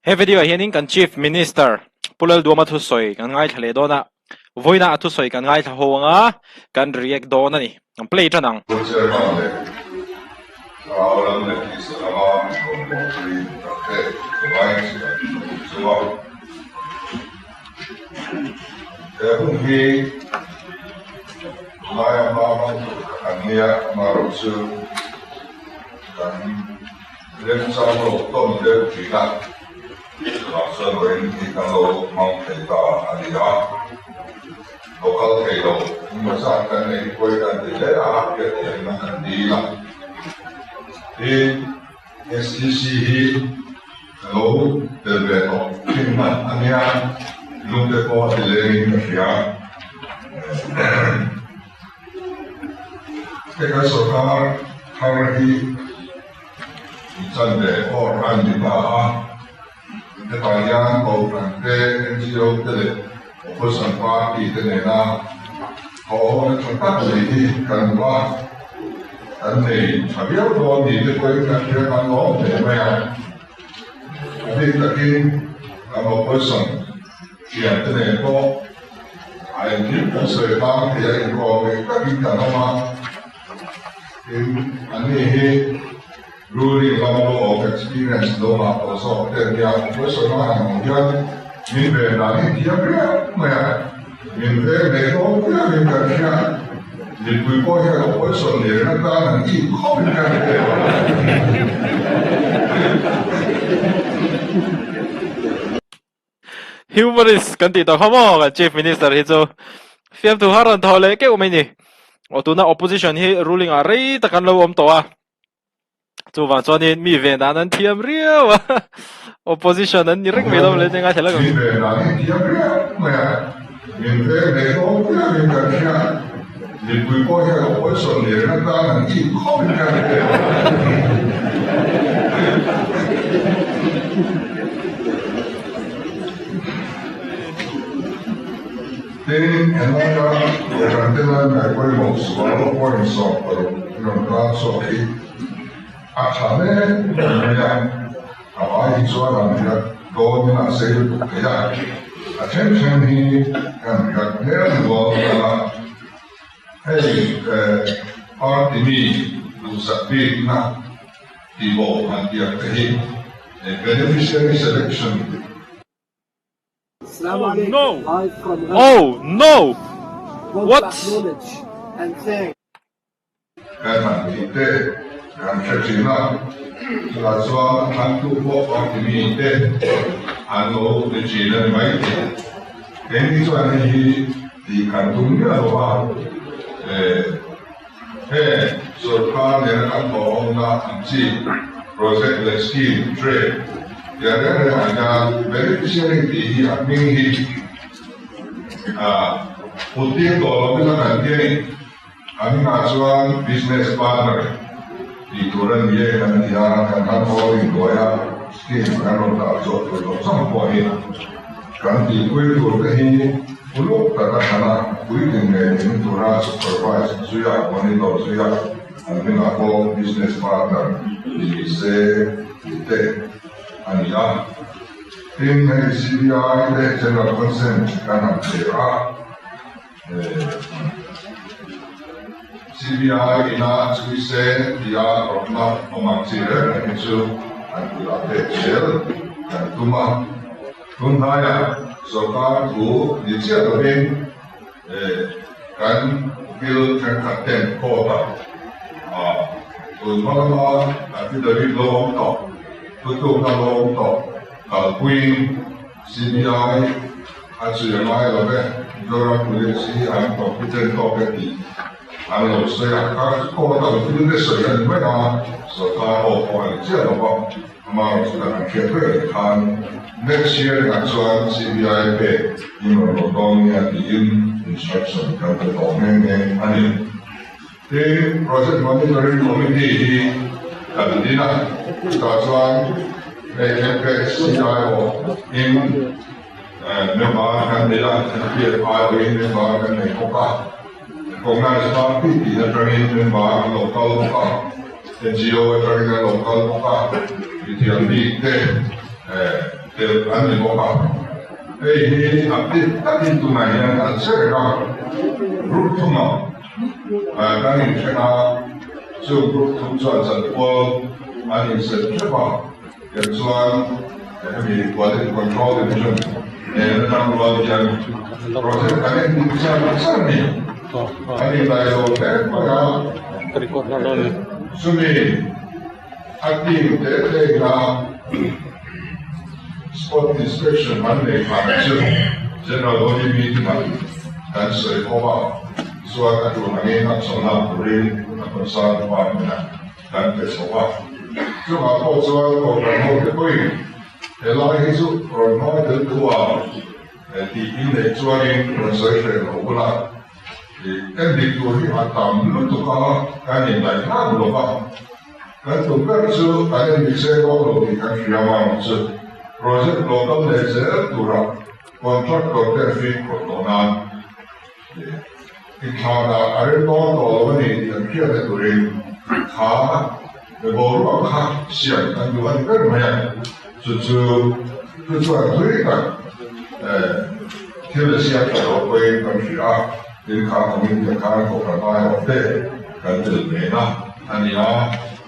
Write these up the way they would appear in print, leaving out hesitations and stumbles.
He video ah hianin kan Chief Minister Pu Lalduama thusawi kan ngaithla leh dawn a, vawiinah a thusawi kan ngaithla ho anga kan react dawn a ni. Kan play tan ang. Pu Chairman leh Thlarau lam leh tisa lama min rawn bawhpui tak te chungaiin chibai ka buk chu a. He hun hi tunlaia hma hmang tur kan nia, amaherawhchu kan Remchang lo tawn deuh thin a, chuvang chuan vawiin hi kan lo hmang thei ta a ni a, lo kal thei lo engemaw zat kan nei huai kan ti hle a, hriatthiamna kan dil a. Tin, STC hi ka lo tel ve tawh thin hman a nia, lungte pawh a ti lengin ka hria. Hei kan sawrkar thar hi chan ve awr a ni ta a, hetah hian Kohhran te, NGO te leh Opposition Party te nena thawhhawna tha tak nei hi kan hmu a, kan nei tha viau dawn ni te pawhin kan hria kan lawm hle mai a. A bik takin kan Opposition thian te nen pawh a engkim kan sawi tlang thei a, inkawm ngei takin kan awm a. Tin, anni hi ruling lama lo awm experience lo ngah tawh zawk te an nia, opposition a han awm hian min ven dan hi thiam riau mai a, min veng leh hlawm viauin kan hria, mipui pawh hian opposition nen atan an it khawpin kan hre lo. Humorist kan tih tawh kha maw kan Chief Minister hi chu fiamthu har rawn thaw leh keuh mai ni. Aw tuna opposition hi ruling ah rei tak an lo awm tawh a. Chuvang chuanin mi ven dan an thiam riau a. Opposition an ni reng mai lo le tinga thela Mi ven dan hi thiam riau mai a. Min veng leh hlawm viauin kan hria. Mipui pawh hian opposition nen atan an it khawpin kan hre lo. Tin, helaia Kohhran te lai mai pawimawh sual point 16 in rawn tan chhuak hi a tha hle mai a, a vai hi chuan an riat dawn in a sei lutuk thei a, a then then hi kan riat hmel nual a. Hei party mi duhsak bikna tihbawh han tiang te hi beneficiary selection. Oh no! Oh no! What? Kan han tih te kan hre thin a, chutah chuan a thlantu pawh party mi te an lo ni thin a ni mai thei. Keini chuan hei hi tih kan tum miah lo va, heng sorkar nena kan thawhawmna ang chi project leh scheme, trade, tia reng rengah hian beneficiary tih hi a hming hi put tir tawh lo ila kan ti a ni. A hmingah chuan business partner tih tur a ni e kan ti a, kan han haw inbuai a, scheme kan rawn dah chhuah tur zawng zawng pawh hi kan tihpui tur te hi uluk taka thlan a, puitling ngei tling tura supervise zui a, monitor zui a, an hmingah pawh business partner tih ni se tih te a ni a. Tin, hei CBI te general consent kan han pe a. CBI ina chui se tia rawtna awm ang chi reng reng hi chu an kutah pek zel kan tum a. Tun hnaiah sorkar thu ni chiah lovin kan ukil thenkhat ten court-ah tun hma lama affidavit lo awm tawh, thutlukna lo awm tawh kalpuiin CBI a chhui a ngai lo ve, Mizoram Police hi an competent tawk e tih an lo sawi a, kha court a ukil te sawi a ni mai a, sorkar aw pawh a ni chiah lo va, amaherawhchu dan an hriat vek leh khan next hearing ah chuan CBI pek in rawn rawh dawn nia tiin instruction kan pe tawh nghe nghe a ni. Tin, Project Monitoring Committee hi kan din a, chutah chuan hei MPHCIO in member kan nei a, MPFIO in member kan nei bawk a, Recognized Party tih atangin member an lo kal bawk a, NGO atangin an lo kal bawk a, mithiam bik te. Telh an ni bawk a, hei hi active takin tunah hian an che reng a, group thumah kan inthen a, chung group thum chuan chanpual an insen hrep a, tiang chuan hemi quality control division nen atang rual hian project kan en dik char char a ni, an indaih lo hle mai a, chumi. A team te te ina Spot Inspection an nei khan chu General Body meeting ah kan sawi ho a, chuan a tul angin action lak turin a concern department ah kan pe chho a. Chungah pawh chuan Kohhran ho te pawhin helai hi chu rawn hmang tel thu a tih in neih chuanin rawn sawi hreh lo bula En dik tur hi a tam lutuk a, kan indaih hlauh lo va. Kan tum ber chu kan en dik zel dawn lo tih kan hria vang chu project lo kal leh zel tura contractor te fimkhur tawh nan inthlanah a rem dawn tawh lo a ni tih an hriat na turin kha boruak kha siam kan duh a ni ber mai a, chu chu chu chuan thui tak Thil a siam tha tawh pawhin kan hria a, tin kha committee ah khan kohhran aiawh te kan tel ve na a ni a,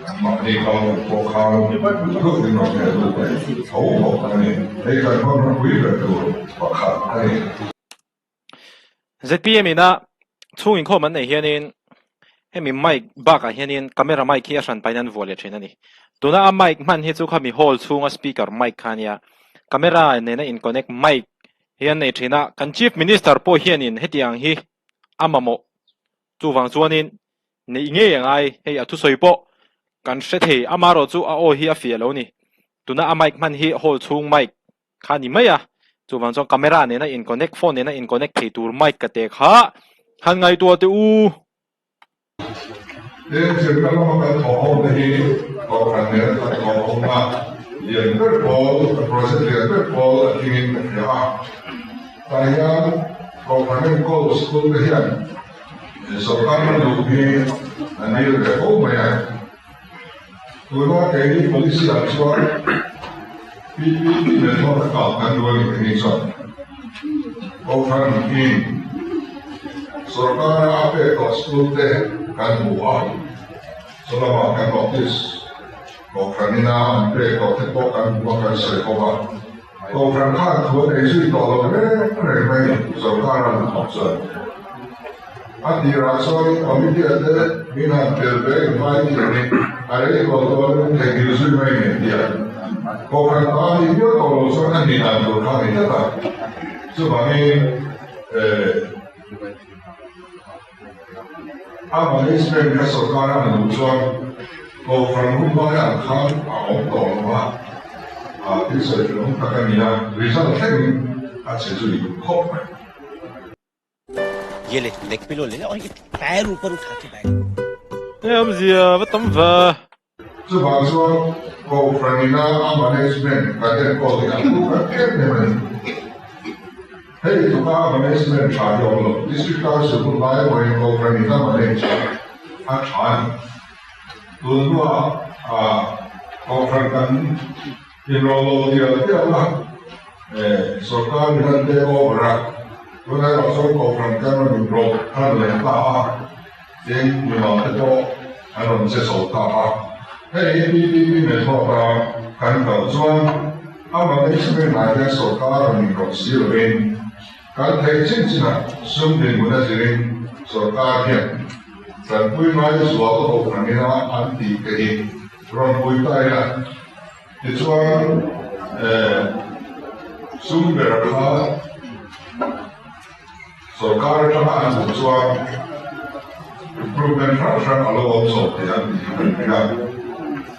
an mahni kal tur pawh khan duh in rawn hel lut leh tho bawk a ni. Hei kan hman ropui ber tur pakhat a ni. ZPM ina chhung inkhawm an neih hianin hemi mic bakah hianin camera mic hi a hran pahin an vuah leh thin a ni. Tuna a mic hman hi chu khami hall chhunga speaker mic kha a nia. Camera nena in connect mic hi an nei thin a, kan Chief Minister pawh hianin hetiang hi a mamawh chuvang chuanin neih ngei a ngai, hei a thusawi pawh kan hre thei, amaherawh chu a aw hi a fiah lo a ni. Tuna a mic hman hi hall chhung mic kha a ni mai a, chuvang chuan camera nena in connect, phone nena in connect thei tur mic ka te kha han ngaihtuah teh u. Tin, zirna lama kan thawh ho te hi Kohhran nena kan thawh ho na lian ber pawl, project lian ber pawl a tlingin ka hria a. Tah hian Kohhran enkawl school te hian sorkar hman duh hi an dil ve fo mai a. Tuna keini policy ah chuan PPP method a kal kan duh a ni keini chuan Kohhran in sorkara a pek tawh school te kan hmu a, chulama kan notice Kohhran ina an pek tawh te pawh kan hmu a kan sawi bawk a, Kohhran khan thu a nei zui tawh lo reng reng mai sorkara hnathawk chuan. A tirah chuan committee ah te min han tel ve ngai tih ni a rei tawh dawn in theihnghilh zui mai ni ti a. Kohhran ta a nih viau tawh lo chuan a nih dan tur kha a ni tlat a. Chuvangin eh a management kha sorkar a han duh chuan kohhran hun lai ang khan a awm tawh lo a, ah thil sawi fel awm tak a ni a, result thlengin a che zui duh khawp mai. Ye le leg pillow le aur ye pair upar utha ke baith. He awmzia va tam va. Chuvang chuan Kohhran ina a management kan enkawl hi a thu khat em em a ni. Hei tluka management tha hi a awm lo. District Council hun lai pawhin Kohhran ina manage a tha a ni. Tun hnuah Kohhran kan inrawlh lo tial tial a. Sorkar in an take over a, tunah erawh chuan Kohhran te an rawn inrawlh thar leh ta a, tin mimal te pawh an rawn che chho ta a. Hei hi PPP method a kan kal chuan a management ah hian sorkar rawn inrawlh si lovin kan theih chin chinah sum dinhmun a zirin sorkar hian tanpui ngai zual Kohhran ina an tih te hi rawn pui ta ila. Tichuan sum ber kha sorkar atanga an hmuh chuan improvement hrang hrang a lo awm chho thei ang tih hi kan hria a.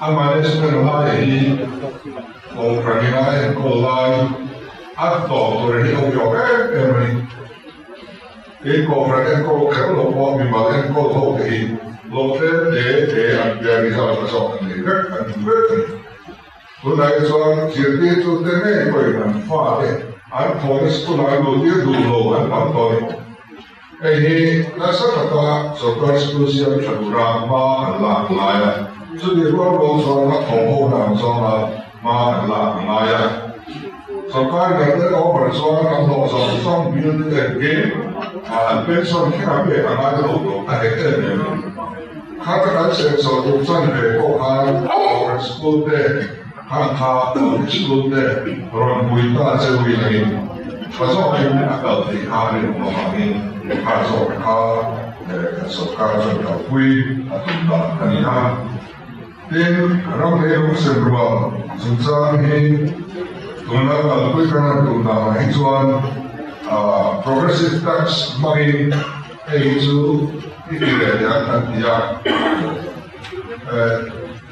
A management lai hi Kohhran ina enkawl lai a tawp tur hi a uiawm em em a ni. Tin, Kohhran enkawl kher lo pawh mimal enkawl ho te hi hlawh tlem te te an tia result a zawk an nei vek an hmu vek a ni. Tunah hi chuan zirtirtu te ngei pawhin an fate an thawhna school ah an luhtir duh lo an tam tawh a ni. Hei hi nasa taka sorkar school siam tha tura hma an lak lai a, chutih rual rual chuan a thawh ho na ang zawnga. Hma kan lak a ngai a. Sorkar in an take over chuan an hlawh zawng zawng bill te engkim an pension thleng a pek a ngai lo tawh a hek em em. Khata kan senso tur chan ve pawh khan Kohhran school te, Hangkha Public School te rawn pui ta che ui langin tha zawkin a kal theih kha a rinawm avangin kha zawk kha kan sorkar chuan kalpui a tum dan a ni a. Tin, ram leh lungsen rual chungchang hi tunlai kalpui kan han tum danah hi chuan progressive tax hmangin hei hi chu i ti leh teh ang kan ti a.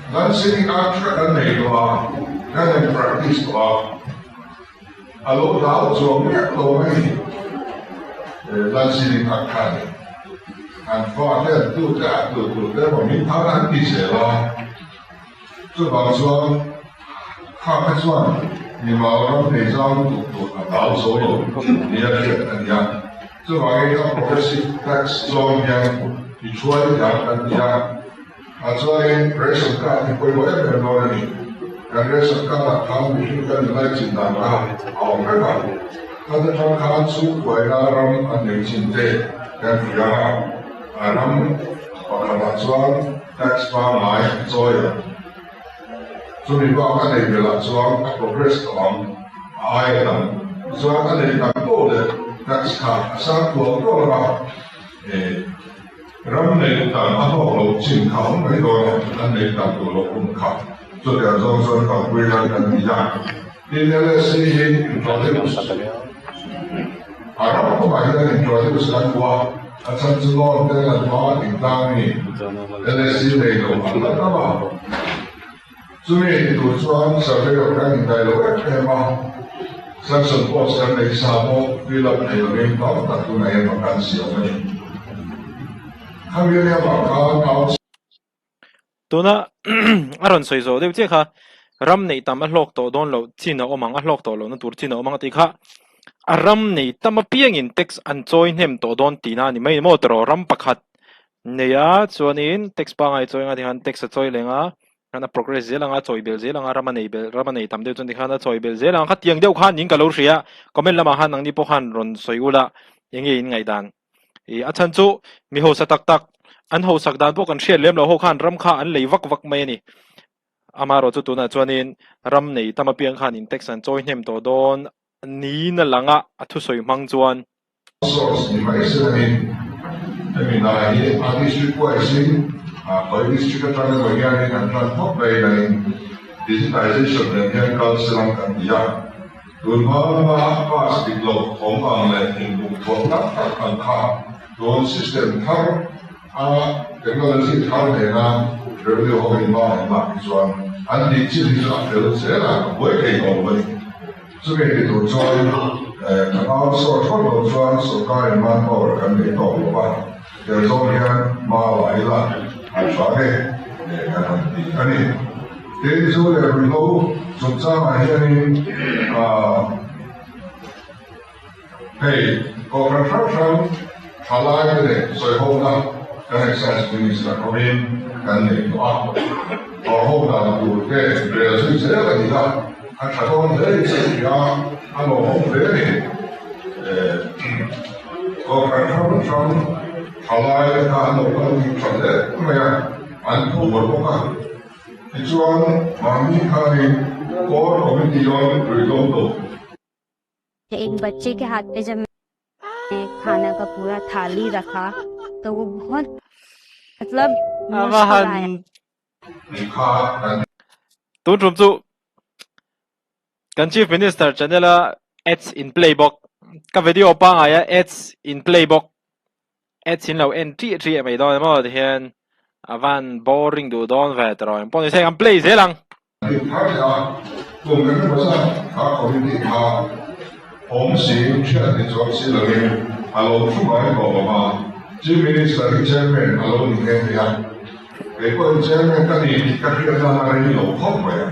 Lansing Act kha kan nei tawh a, kan han practice tawh a, a lo dal chuang miah lo mai ni Lansing Act kha a ni. An fate an tute a tu tute emaw min thar an ti zel a, chuvang chuan kha kha chuan mimal ram nei zau lutuk tur a dal zo lo nia hriat a ni a. Chuvangin a progressive tax zawng hian i thuai thiam kan ti a, ah chuanin ration card hi pawimawh em em dawn a ni. Kan ration card ah khan mihring kan inlai chin dan kha a awm vek a, khat atang khan chhungkuaina ram an nei chin te kan hria a, a ram pakhatah chuan tax pangngai a chawi ang. Chumi bak a nei belh ah chuan a progress tawh ang, a aia tam. Tichuan a nei tam poh leh tax kha a sang tual tual ang a, ram nei tam a hlawk lo chin kha a awm mai dawn a, an nei tam duh loh hun kha chutiang zawng chuan kalpui lai kan ni a. Tin LSC hi introduce a ram pumah hian introduce kan duh a, a chhan chu loan te an hma a tih tlang mi LSC nei lo an la tam a. Chumi ti tur chuan surveyor kan indaih lo em em a, sanction post kan nei sa pawh fill up thei lovin tam tak tunah hian vacancy a awm a ni. Khami ania vang khan out. Tuna a rawn sawi zawh deuh chiah kha ram neih tam a hlawk tawh dawn loh chin a awm ang, a hlawk tawh lohna tur chin a awm ang a tih kha a ram nei tam apiangin tax an chawi hnem tawh dawn tihna a ni mai maw tiraw ram pakhat nei a chuanin tax pangngai chawi anga tikhan tax a chawi leng a khan a progress zel anga a chawi belh zel anga ram a nei belh ram a nei tam deuh chuan tikhan a chawi belh zel ang khatiang deuh khan in ka lo hria comment lamah khan nangni pawh khan rawn sawi ula eng nge in ngaihdan. I a chhan chu mi hausa tak tak an hausak dan pawh kan hriat lem lo ho khan ram kha an lei vak vak mai a ni. Amaherawh chu tunah chuanin ram nei tam apiang khan in tax an chawi hnem tawh dawn niin a lang a, a thusawi hmang chuan. Source ni mai selamin hemi hna hi a district wise in khawi district atang emaw hianin an tan phawt mai langin digitization nen hian kal selang kan ti a. Tun hma hma pass dik loh awm ang leh inbuk thuah tak tak ang kha tun system thar a technology thar nena revenue ho in hma an lak hi chuan an tih chin hi chu a fel zel a, a buai thei tawh lo a ni. Chumi ti tur chuan kan outsource phawt loh chuan sorkarin manpower kan nei tawk lo va, tel zawng hian hma la ila a tha nge kan han ti a ni. Tin, zu leh ruihhlo chungchangah hianin hei kohhran hrang hrang thalaite leh sawihona kan Excise Minister hovin kan nei tawh a, thawhho dan tur te rel zui zel a ni a, a tha dawn hle in ka hria a, a lawmawm hle a ni. Kohhran hrang hrang thalaite kha an lo kal tih tha hle mai a, an phur bawk a. Tichuan, mahni khanin Core Committee on Ruihhlo Do. एक बच्चे के हाथ पे जब मैं खाना का पूरा थाली रखा तो वो बहुत मतलब A va han Kha kan Tun tum chu kan Chief Minister channel a ads in play bawk. Ka video pangai a ads in play bawk. Ads in lo en ṭih ṭih mai dawn emaw ti hian a van boring duh dawn ve tawh engpawh ni se kan play zel ang. Dik thar leh a, kum eng emaw zat kha committee kha awm si hriat ni chuang si lovin a lo thu mai tawh lo va, Chief Minister hi Chairman a lo ni nghe nghe a, kei pawhin Chairman ka ni tih ka hriat nan a rei lo khawp mai a.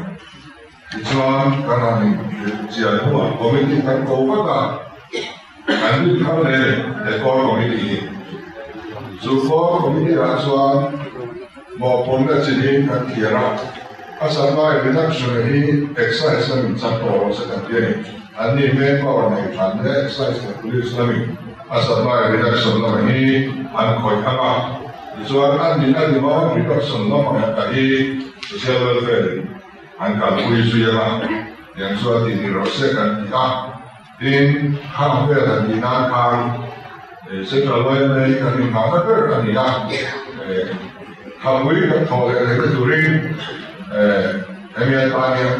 Tichuan kan han inhrilh chian hnuah committee kan ko vat a, kan rin thar hle he core committee hi. Chu core committee ah chuan mawhphurhna chi hi kan thiar a. A supply reduction hi Excise lamin chak tawh rawh se kan ti a ni. Anni manpower nei than leh Excise leh Police lamin a supply reduction lamah hi an khawih ang a. Tichuan a nihna demand reduction lamah ka hi Social Welfare in an kalpui zui ang a, tiang chuan tih ni rawh se kan ti a. Tin, khang vel han tih nan khan Central yma hi kan inngahna ber a ni a, thapui kan thawh leh theihna turin hemi atan hian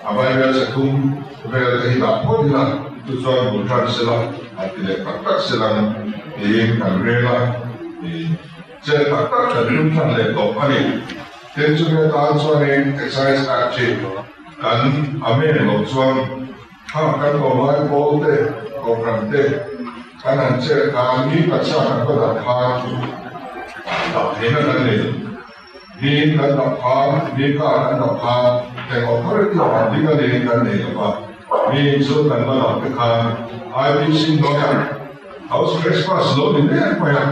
a Bible sathum vel te hi dah phawt ila, chu chuan bul tan sela, a ti leh tak tak selang tiin kan rel a, chet tak tak kan tum tan leh tawh a ni. Tin, chumi atan chuanin Excise Act hi kan amend loh chuan, Kha kan awmlai pawl te, kohhran te kan han chet khan mi taksa kan va dah khan dah theihna kan nei lo. Miin kan dah khan, mi kar kan dah khan eng authority ah han ding a niin kan nei lo va. Miin chu kan va dah te khan IPC hnuaiah house trespass lo ni mek mai a.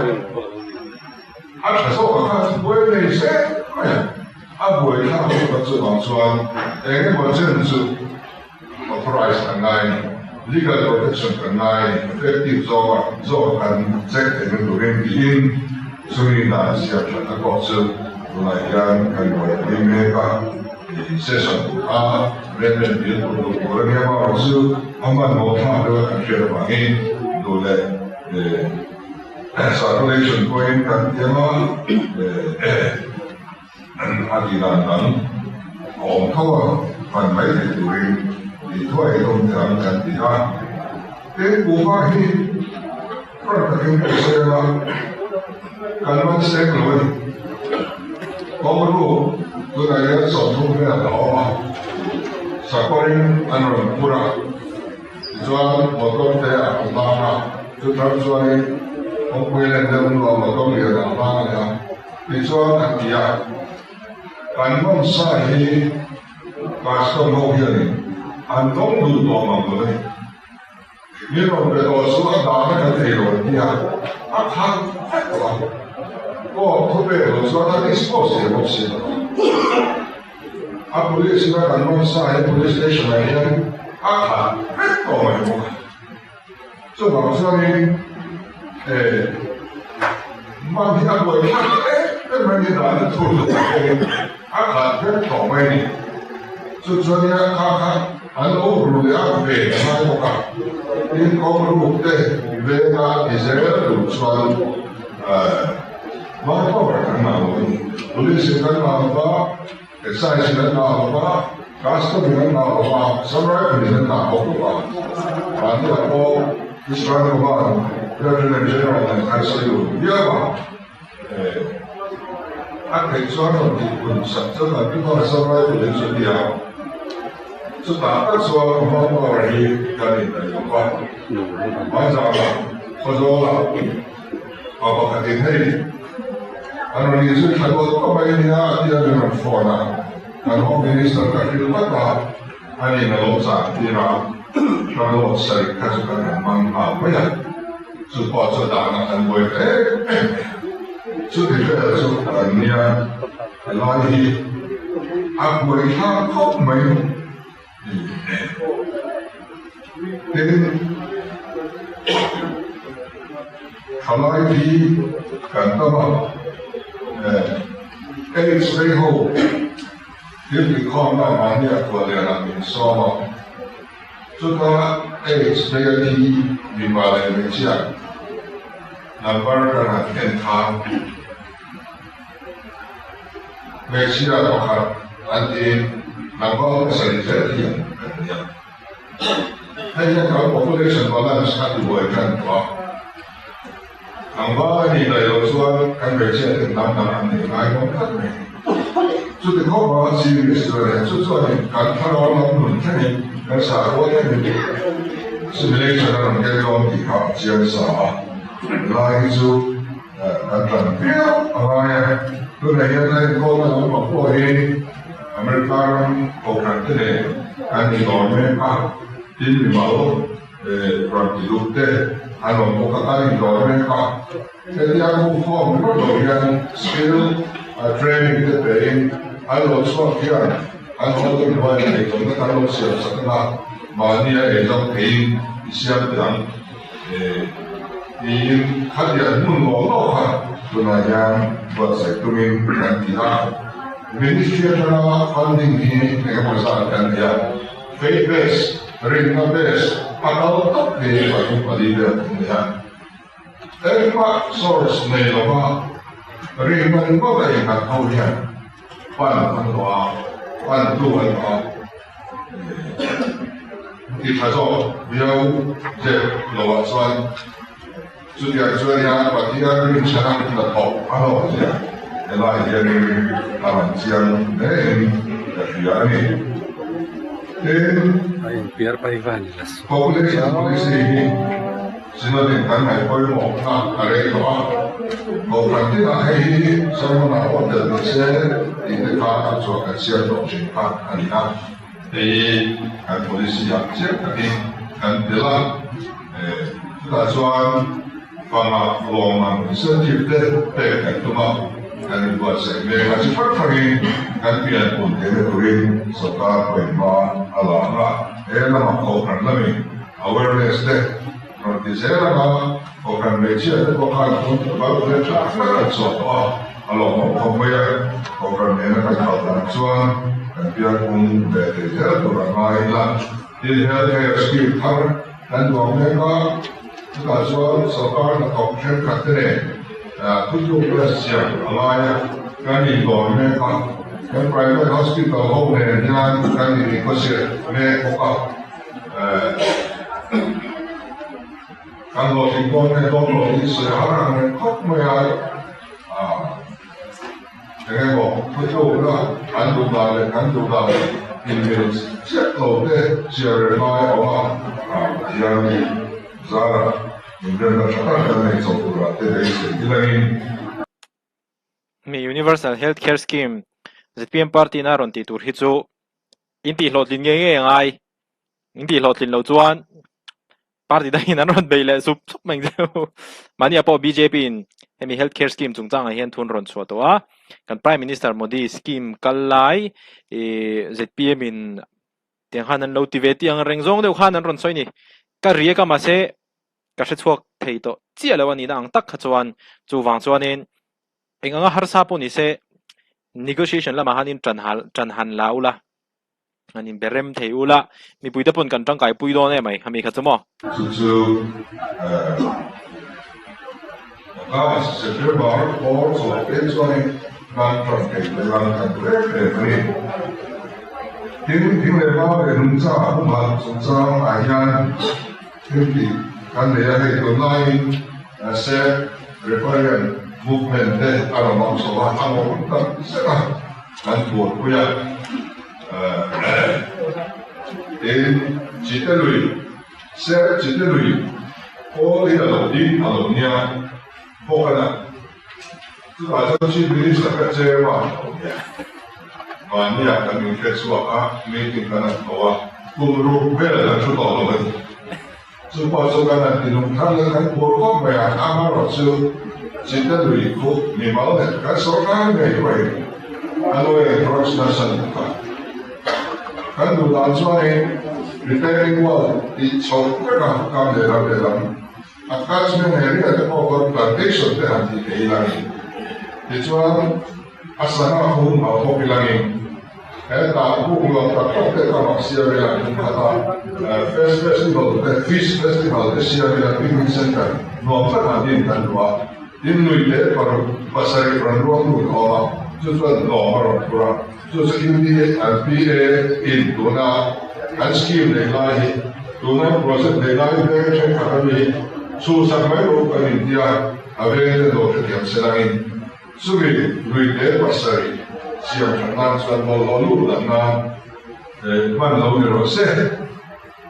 A tha zawk a khan buai nei zel mai a. A buaithlak zawk a chuvang chuan eng emaw chen chu Authorized kan ngai a ni. Legal protection kan ngai a ni. Effective zawka zawk kan check theihna turin tiin chumi dan siam thatna pawh chu tunah hian kan buaipui mek a. Session kha amendment bill tur duh tur a nia amaherawh chu a hmanhmawh thlak deuh a kan hriat avangin duh leh circulation pawhin kan tiam a. A tih dan dang a awm tho a, hman mai theih turin tih thuai hlawm te ang kan ti a. Tin, kuhva hi front takin kan sawi a, kan man seng lo a ni. Kawngru tunah hian 30 vel a awm a, sakawrin an rawn phur a, tichuan motor te a hmang a, chuthar chuanin kawngpui len deuh hnuah motor lian a hmang a ni a. Tichuan a ti a, Kan nawmsa hi Pastor ho hianin an dawng duh tawh mang lo a ni. Min rawn pe tawh chu a dahna kan nei lo an ti a, a khat vek tawh a. Court thu pek lo chuan a dispose thei bawk si lo a. A police ina kan nawmsa hi police station ah hian a khat vek tawh mai bawk a. Chuvang chuanin man hi a buai thlak em em mai ni dan a thur duh ang pawhin a khat vek tawh mai a ni. Chu chuan a kha kha an lo ru leh a ve a ngai bawk a, tin kawng ruk te venga ti zel tur chuan manpower kan ngah lo a ni. Police in kan ngah lo va. Excise in an ngah lo va, Custom in an ngah lo va, Assam Rifle in an ngah bawk lo va. Mahniah pawh Israel Command Lieutenant General nen khan sawi dun viau a, a theih chuan rawn tih hun sak chuan kan tum a, Assam Rifle in chu tia chutah tak chuan Command Power hi kan indaih lo va. Hmaizangah Khawzawlah pa pakhatin hei An rawn inzui thla dawt tawh mai nia a ti a, min rawn phone a, kan Home Minister ka hrilh vat a, anin a lo chah tir a, ka load sarih kha chu kan han hmang nghal mai a, chu pawh chu dahna kan buai ta em em mai a, chuti vel chu kan nia, helai hi a buai thlak khawp mai. Tin, thalai hi kan tam a, AIDS vei ho thil tihkhawmna mahni a thuah lianah min sawm a, chuta AIDS vei a thi mipa leh hmeichhia number kan han en khan Hmeichhia pakhat an tiin tlangval pasarih zel hi an kan ni a. Hei hian kan population balance a tibuai tan tawh a. Tlangval a nih daih loh chuan kan hmeichhia ten hnam dang an nei ngai dawn tlat mai. Chuti khawp a serious chu a ni a, chu chuanin kan thlarau lam nun thlengin kan sakhua thlengin assimilation a rawn ken dawn tih kha a chiang sa a. Helai hi chu Kan tlan viau a ngai a, tunah hian a enkawlna lampang pawh hi America ram kohhran te nen kan inawr mek a, tin mimal rawn ti duh te an awm bawk a, kan inawr mek a. Hetia khung khawm ringawt lo hian skill training te pein. An lo chhuak hian an hotel hnuaiah eizawnna kan lo siam sak ang a, mahnia eizawng theiin i siam teh ang tiin khatiang hmun law law kha tunah hian buatsaih tumin kan ti a. Ministry atanga funding hi engemaw zat kan nei a, faith base, rinna base, a kal tawp thei hi 34 vel kan nei a. Engmah source nei lova rinna ringawt a innghat ho hian pan an hlawh a, pantu an hlawh a, ti tha zawk viau zep lovah chuan chutiang chuan hian Pathian rinchhana hnathawk a hlawh zia helai hianin a rawn chiang hlein ka hria a ni. Tin, population policy hi Synod-in kan ngaih pawimawhna a rei tawh a, Kohhran tinah hei hi sermon-ah pawh tel ni se tih te kha a chhuah kan siam tawh thin kha a ni a. Hei hi kan policy-ah chiang takin kan tel a, chutah chuan fangah lawmman incentive te pek kan tum a, kan inbuatsaih mek a, chi hrang hrangin kan pianpun theihna turin sawrkar pawimawh a la ang a, he lamah Kohhran lamin Awareness te rawn ti zel ang a, Kohhran hmeichhia te pawh khan tun bal ve tha tak an chhuah tawh a, a lawmawm khawp mai a, Kohhran nena kan kal dan chuan kan pianpung ve thei zel tur a ngai ila. Tin, Health Care Scheme thar kan duang mek a, chutah chuan sawrkar hnathawk thenkhat te nen thutlukna siam a ngai a, kan indawn mek a, kan private hospital ho nen hian kan in-negotiate mek bawk a. Kan hlawhtling dawn nge dawn lo tih sawi har ang reng khawp mai a, eng emaw thutlukna an duh dan leh kan duh dan inmil chiah lo te chiar reng lai a awm a, Pathian zarah inremna tha tak kan nei chawp turah te beisei ilangin. Mi Universal Health Care Scheme zpm party in a rawn tih tur hi chu in tih hlawhtlin ngei ngei a ngai. In tih hlawhtlin loh chuan party dangin an rawn bei leh sup sup mai ang che u. Mahni ah pawh bjp in hemi health care scheme chungchangah hian thun rawn chhuah tawh a. Kan Prime Minister Modi scheme kal lai ih zpm in tiang khan an lo ti ve tih ang reng zawng deuh khan an rawn sawi a ni. Ka riak a mahse ka hre chhuak thei tawh chiah lo a nihna ang tak kha chuan chuvang chuanin eng anga harsa pawh ni se negotiation lamah khanin tan hal tan han la ula han inbe rem thei ula mipui te pawn kan tangkai pui dawn em mai ami kha chu maw. Chu chu August, September bawr chhuah phei chuanin kan tan thei tur a kan duh em em a ni. Tin, thing leh mau leh nungcha humhalh chungchang ah hian Thil tih kan nei a, hei tunlaiin Save Riparian Movement te a rawn awm chho a, a ngawng tak zet a kan buaipui a. Tin, Chite lui, Save Chite lui kawl hi a lo ding a lo nia bawk a na. Chutah chuan Chief Minister ka chairman a lo nia. Mahniah kan inhre chhuak a, meeting kan han tho a, kum ruk vel kan thu tawh lo a ni. Chu pawh chu kan han tinung thar leh kan phur khawp mai a, amaherawhchu Chite lui khu mimal leh kan sawrkar ngei pawhin a lo encroach nasa lutuk a. Kan duh dan chuanin retaining wall tih chhoh vek a kam lehlam lehlam A catchment area te pawh khawn plantation te han tih theih ilangin tichuan a sangha hum hau bawk ilangin hetah buk nuam tak tak te ka mak siam ila kum khata fest festival te fish festival te siam ila picnic center nuam tak han din kan duh a tin nui te paruk pasarih rawn ruang lut a awm a chu chuan lawm a rawn phur a chu chu UDA an PA in tuna an scheme nei lai hi Tuna project nei lai veng thenkhat a mi chhuhsak mai rawh kan intia a veng te dawr hrethiam se langin chumi luite pasarih siam that nan chuan bawlhhlawh lut dan nan hman lo ni rawh se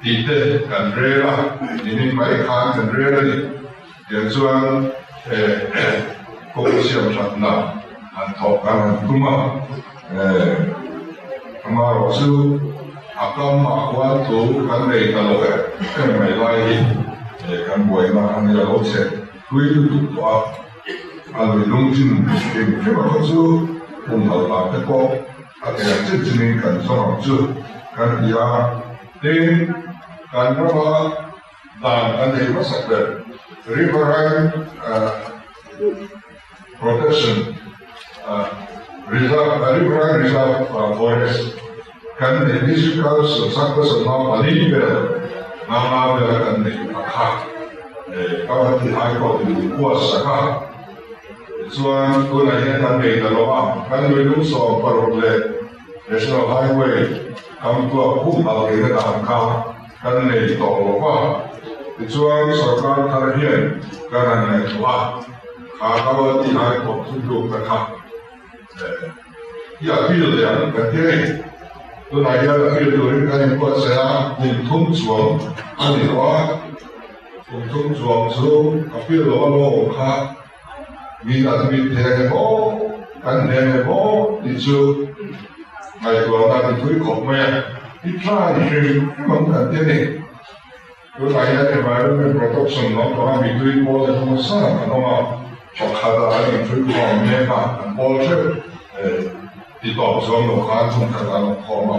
tih te kan rel a, nimin mai khan kan rel a ni. Tiang chuan kawng siam thatna han thawk kan han tum a, amaherawh chu a kam ah khuan thu kan nei ta lo em em mai lai hi kan buaina a nia lo che thui lutuk tawh a, a lui lung chin hrim hrim a khaw chu pumhal dan te pawh. A theih ang chin chinin kan zawng ang chu kan ti a. Tin, kan rama dan kan neih hmasak ber Riverine Protection Reserve, Riverine Reserve Forest kan neih District Council Sangha Sangha pali vel nga vela kan neih a kha. Guwahati High Court in min kuatsak a. Tichuan, tunah hian kan nei ta lo a, kan lui lung 16 leh National Highway kam tuak hum hal theihna dan kha kan nei tawh lo va. Tichuan, sorkar thar hian kan han ngaihtuah a, kha Guwahati High Court thuthlukna kha i appeal leh ang kan ti a ni. Tunah hian appeal turin kan inbuatsaih a, kum thum chuang a ni lo a. Kum thum chuang chu a feel lo a lawm kha min admit thei ang emaw kan hne ang emaw tih chu ngaihtuahna a ti thui khawp mai a, i try hrim hrim ang kan ti a ni. Tunah hian environment protection lampanga mitui pawl leh hmasa sang an awm a, pakhatah an inthui khawm mek a, an pawl theuh ti tawp chuang lo khan hmun khatah an awm khawm a.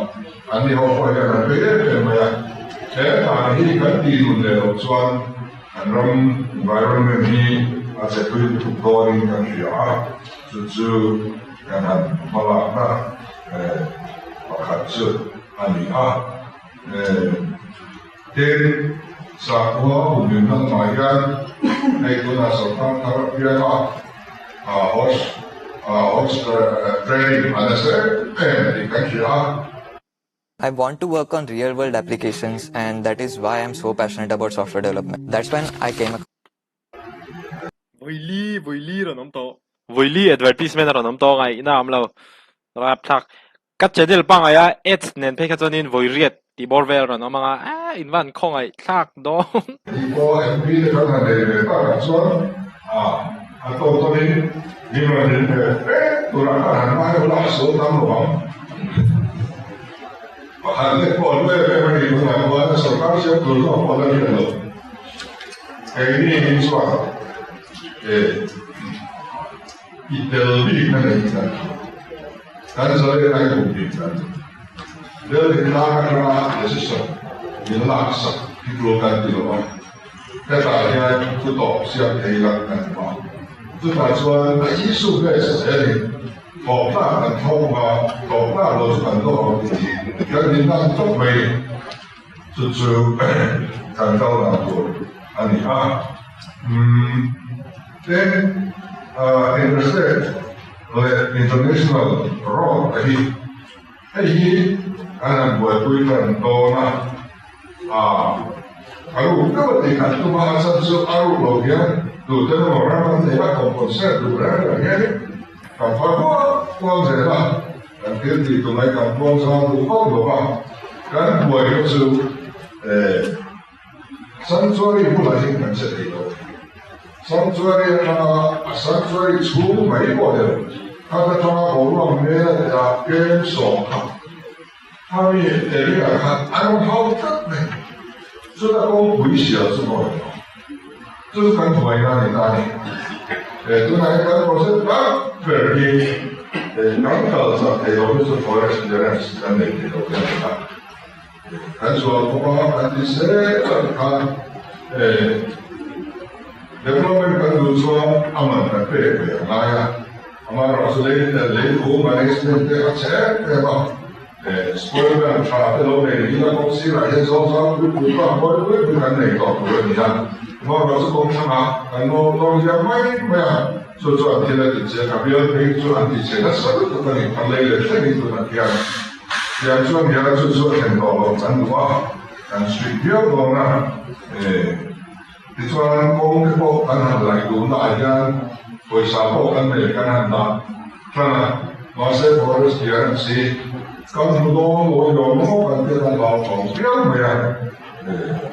An ni ho pawh hian an bei em em mai a, he dan hi kan tih nun leh loh chuan kan ram environment hi a che tui lutuk dawnin kan hria a, chu chu kan han hmalakna pakhat chu a ni a. Tin, sakhua humhim lamah hian hei tunah sorkar thar apianga horse horse training a nasa em em tih kan hria a. I want to work on real world applications and that is why I'm so passionate about software development. That's when I came across. Vawi li, vawi li rawn awm tawh. Vawi li advertisement a rawn awm tawh ngaihna a awm lo. Rapthlak. Ka channel pangngai a ads nen phei kha chuanin vawi riat tih bawr vel rawn awm anga eh in van khawngaih thlak dawn. Tih pawh MP te kan han nei ve takah chuan a tawk tawkin min rawn rin ve vek turah khan han ngai ula a sawi tam lo ang. Pakhat lek pawh an em em a nih hunah chuan sorkar siam tur zawk pawh la hriat lo. Keini hi chuan eh i tel bik na nei kan kan zalen ai kum bik kan Delhi tlang atanga decision min laksak hi tul kan ti lo a, hetah hian thu tawp siam thei lang kan awm a, chutah chuan a issue base zelin thawk tlak kan thawk a, thawk tlak lo chu kan dawk ang tih hi kan inlan tawp mai. Chu chu kan kal dan tur a ni a. Umm tin interstate leh international road te hi hei hi an han buaipui tan dawn a, a ruk deuh a tih kan tum a, a chhan chu a ruk lo hian tute emaw ram an nei a, compensate duh reng reng hian kan phar kual kual zel a. Kan thil tih tumai kan puang zau duh vak lo va, kan buai kha chu sanctuary bulah hian kan che thei lo. Sanctuary atanga a sanctuary chhung mai pawh ni lo, khat atanga boruak hmel a tia kem sawm kha khami area khan an rawn hau tlat mai. Chuta kawngpui sial chu maw ni lo. Chu chu kan buaina a ni ta a ni. Tunah hian kan project tak ber hi kan kal chak thei lo hi chu forest clearance kan nei thei lo hi a ni a. Kan zual bawk a, kan ti zel a ti khan development kan duh chuan a man kan pek ve a ngai a. Amaherawhchu lei thu management te a chhe em em a. Spoiler tha te lo nei ila kawng sirah hian zawng zawng pui pui pah mawi pui pui kan nei tawh tur a ni a, Mawra chu kawng hrangah kan nawr nawr hiam mai mai a, chu chuan thil a ti che ka bial phei chu an ti che nasa lutuk a ni, a lei leh thlengin tunah hian tiang chuan hian chu chu a thlen tawh lo kan duh a, kan suih viau dawn a, tichuan kawng te pawh kan han laih duhna ah hian pawisa pawh kan nei kan han dah. Ṭan a, mahse forest clearance hi kan hmu dawn lo a ni awm kan tih kan hlau thawng viau mai a,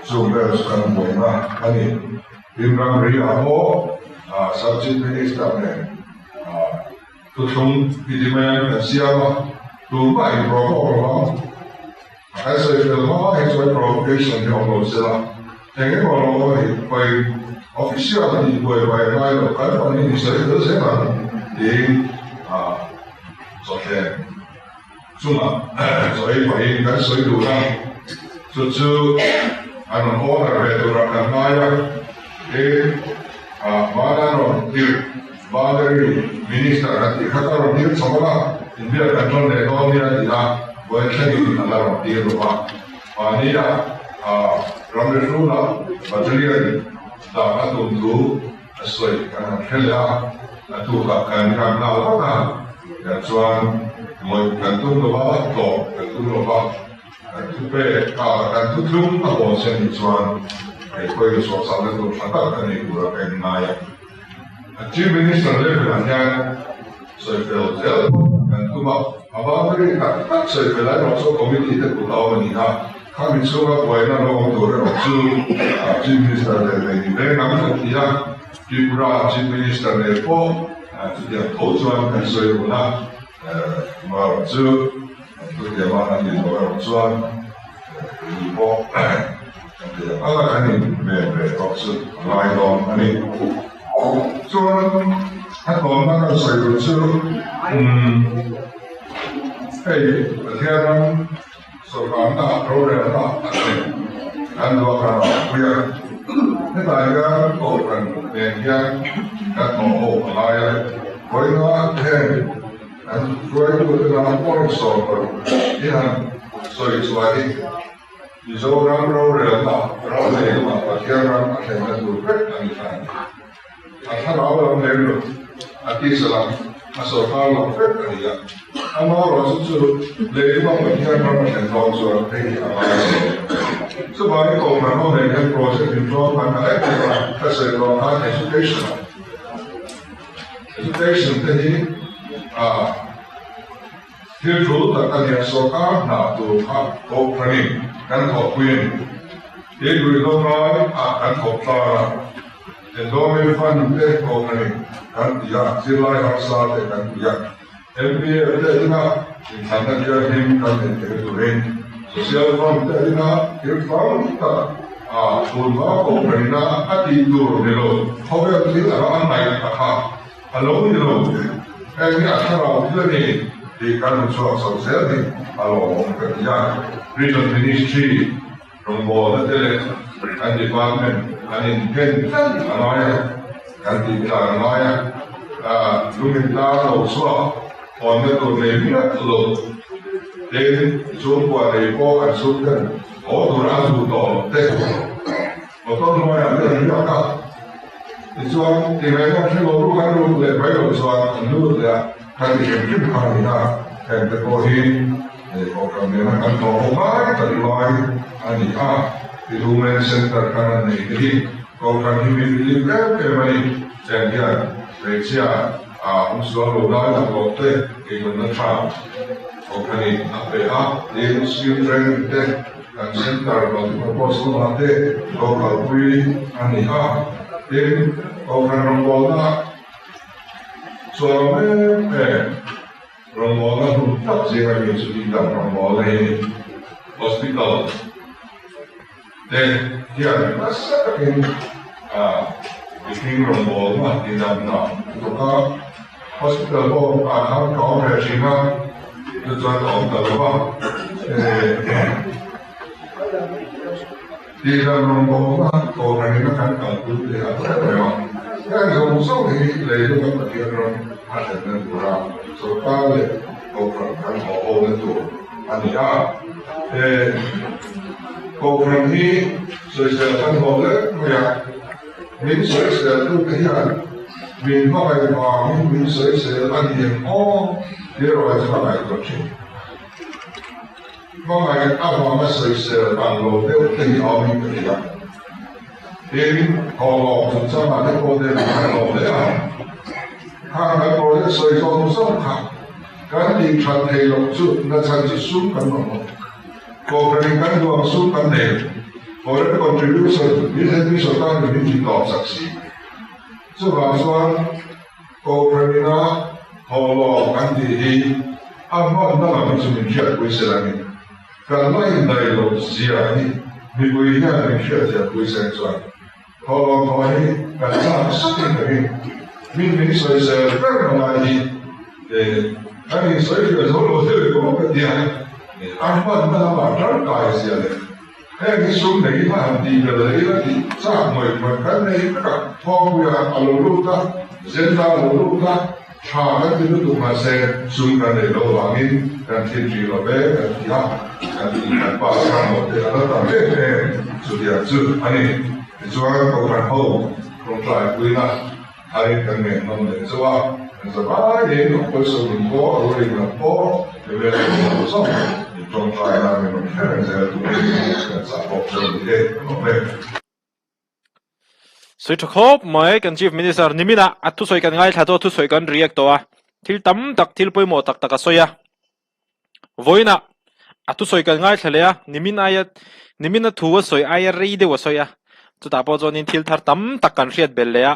chung vel chu kan buaina a ni. Tin ramri ah pawh Sub Chief Minister nen thuthlung ti ti mai an kan siam a, tumah in provoke lo ang. Kan sawi fel hma hi chuan provocation hi awm lo sela, eng emaw lo awm a nih pawhin official tih buai buai a ngai lo, kan pahnih in sawi fel zel ang tiin chawthleng. Chungah chaw ei pahin kan sawi dun a, chu chu an rawn order ve turah kan ngai a, tin hmana an rawn tirh boundary minister an tih kha ka rawn tir chho a, inbiak kan rawn leh dawn nia ti a, vawi thlengin a la rawn tir lo va, mahnia ramri hrula battalion dah a tum thu a sawi kan han hre leh a, a tukah kan kan nghal vat a, tiah chuan ngawih kan tum lo va, tlawm kan tum lo va, kan thu pek a, kan thu tlum a hawn che nih chuan hei pawhin chhuahchahna tur tha tak a nei tura ka inngai a. A Chief Minister level ah hian sawi fel zel pawh kan tum a, a boundary tak tak sawi fel erawh chu committee te kut a awm a ni a, khami chhunga buaina lo awm tur erawh chu Chief Minister leh nei ni veng ang kan ti a, Tripura Chief Minister nen pawh chutiang tho chuan kan sawi run a, erawh chu chutiang a an nih loh erawh chuan ni pawh kan ti ang anga kan in ven ve tawh chu a ngai dawn a ni. Chuan a tawnna kan sawi tur chu umm hei Pathian ram sawrkarna rorelna a thlen kan duh a kan awmpui a, hetah hian kohhran nen hian kan thawh ho a ngai a, vawiina heng An hruaitute lam pawhin 70 hi han sawi chhuah hi Mizoram rorelna ram lei lamah Pathian ram a thlenna tur vek a ni thla a ni. A thlarau lam lem lo, a tisa lam, a sawrkar lam vek a ni a. Amaherawhchu chu lei lama Pathian ram a thlen dawn chuan hei hi a ngai a ni. Chuvangin Kohhran ho nen hian project inṭawm khan ka em em a, ka sawi tawh khan education ah Education te hi thil tul tak a nia, sawrkar hna tur kha kohhranin kan thawhpui a ni. Tin, ruihhlo ngai ah kan thawk tlar a, Endowment Fund te kohhranin kan ti a, zirlai harsa te kan ti a, MPF te ina inthlanna thianghlim kan nei thei turin Social Fund te ina thil tam tak a tunhma kohhranina a tih tur ni lo khawvel thil anga a ngaih a kha a lo ni lo. Heng hi a thlarau thil a ni tih kan hmu chhuak chho zel hi a lawmawm ka ti a. Prison Ministry rawngbawlna te leh kan department an inphen tlat a ngai a, kan tih tlan a ngai a, lungin tar lo chhuak hawnna tur nei miah lo tin chhungkua nei pawh an chhungten haw tur an duh tawh loh te motor hnuaiah te an riak a, tichuan tingaihna hre lo ruk an ruk leh mai loh chuan an lut leh a, kan ti hrim hrim kha a ni a, heng te pawh hi. Hei Kohhran nena kan thawh ho ngai tak lai a ni a, ti Lumen Centre khan an nei te hi Kohhran hi mi filim em em a ni. Cheng hian hmeichhia a awm sual lo lai laklawh te eizawnna tha Kohhranin a pe a, tin skill training te kan centre multipurpose lamah te lo kalpui a ni a, tin Kohhran rawngbawlna chuan em em. Rawngbawlna hun tak zinga mi chu dikdang rawngbawlna hi a ni. Hospital te hian nasa takin mihring rawngbawlna tihdamna a thawk a. Hospital pawh ah khan ka awm ve thin a, chu chuan ka awm ta lo va. Tihdam rawngbawlna kohhranin a kan kalpui leh a tawp reng a. Heng zawng zawng hi leilung a Pathian ram a thlenna tura sawrkar leh kohhran kan thawh hona tur a ni a. He kohhran hi sawisel kan hlawh lek mai a, min sawiseltute hian min hmangaih vangin min sawisel a ni em aw tih erawh hi chu ka ngaihtuah thin. Hmangaih avanga sawisel dan lo deuh te hi a awmin ka hria. Tin, thawhlawm chungchangah te pawh nen an lo hle a. Khang kan project sawi zawng zawng kha kan tih that thei loh chu nachhan chu sum kan mamawh. Kohhranin kan duang sum kan nei lo. Foreign contribution BJP sawrkarin min ti tawp sak si. Chuvang chuan Kohhranina thawhlawm kan tih hi a hmanna lam hi chu min hriatpui se langin kan la indaih loh zia hi mipui hian min hriatziahpui seng chuan thawhlawm thawh hi kan chak sakin ka ring. Min min sawisel ber na lai hi. Kan insawi fiah zo lo deuh emaw ka ti a, a hmanna lamah tangkai zia leh heng hi sum nei ila han tih belh leh ila tih chak mawih mawih kan nei vek a. Thawngpuia a lo lut a, Zenda a lo lut a, tha kan ti lutuk mahse sum kan nei lo vangin kan thin hrih lo ve kan ti a, kan tih kan pa chang lo te a la tam em em chutiang chu a ni. Tichuan Kohhran ho tawngtai puina Tharin kan ngaihnawm leh chauh a, kan za vaiin a pawisa min pawh, a ruling lam pawh, level zawng zawng min tawngtai a, min rawn hre reng zel turin kan chah bawk chauh ni e, ka lawm e. Sawi tha khawp mai, kan Chief Minister niminah a thusawi kan ngaithla tawh, thusawi kan react tawh a, thil tam tak, thil pawimawh tak tak a sawi a. Vawiinah a thusawi kan ngaithla leh a, nimin aia nimin a thu a sawi aia rei deuh a sawi a, chutah pawh chuanin thil thar tam tak kan hriat belh leh a,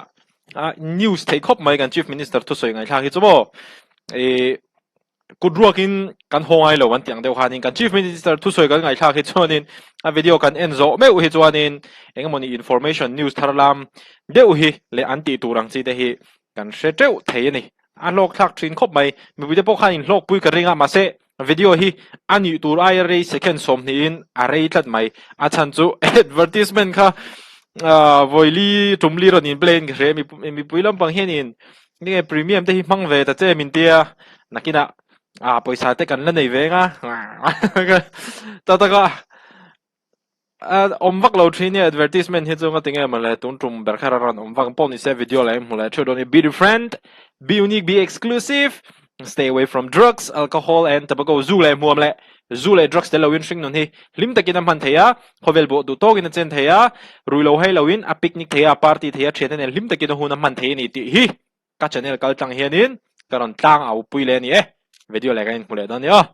a news theih khawp mai kan Chief Minister thusawi ngaihthlak hi chu maw ih kut ruakin kan haw ngai lo an tih ang deuh khanin kan Chief Minister thusawi kan ngaihthlak hi chuanin a video kan en zawh meuh hi chuanin engemawni information news thar lam deuh hi leh an tih tur ang chi te hi kan hre teuh thei a ni. A hlawk thlak thin khawp mai. Mipuite pawh khan inhlawkpui ka ring a, mahse video hi a nih tur aia rei second 20 in a rei tlat mai. A chhan chu advertisement kha vawili tum li rawn in play in ka hre mipui lampang hianin nge premium te hi hmang ve ta che min tia nakinah pawisa te kan la nei ve anga ta taka A awm vak lo thin e advertisement hi chu nga tinge mawle tun tum ber kher a rawn awm vak pawh ni se video leh hmu leh theuh dawn i be different be unique be exclusive stay away from drugs alcohol and tobacco zu leh hmuam leh zu leh drugs tel loin hring nun hi hlim takin a hman thei a khawvel bawh duh tawkin a chen thei a rui lo hai loin a picnic thei a party thei a thiante nen hlim takin a hun a hman thei a ni tih hi ka channel kal tlang hianin ka rawn tlang au pui leh a ni e video leh kan inhmu leh dawn a ni aw.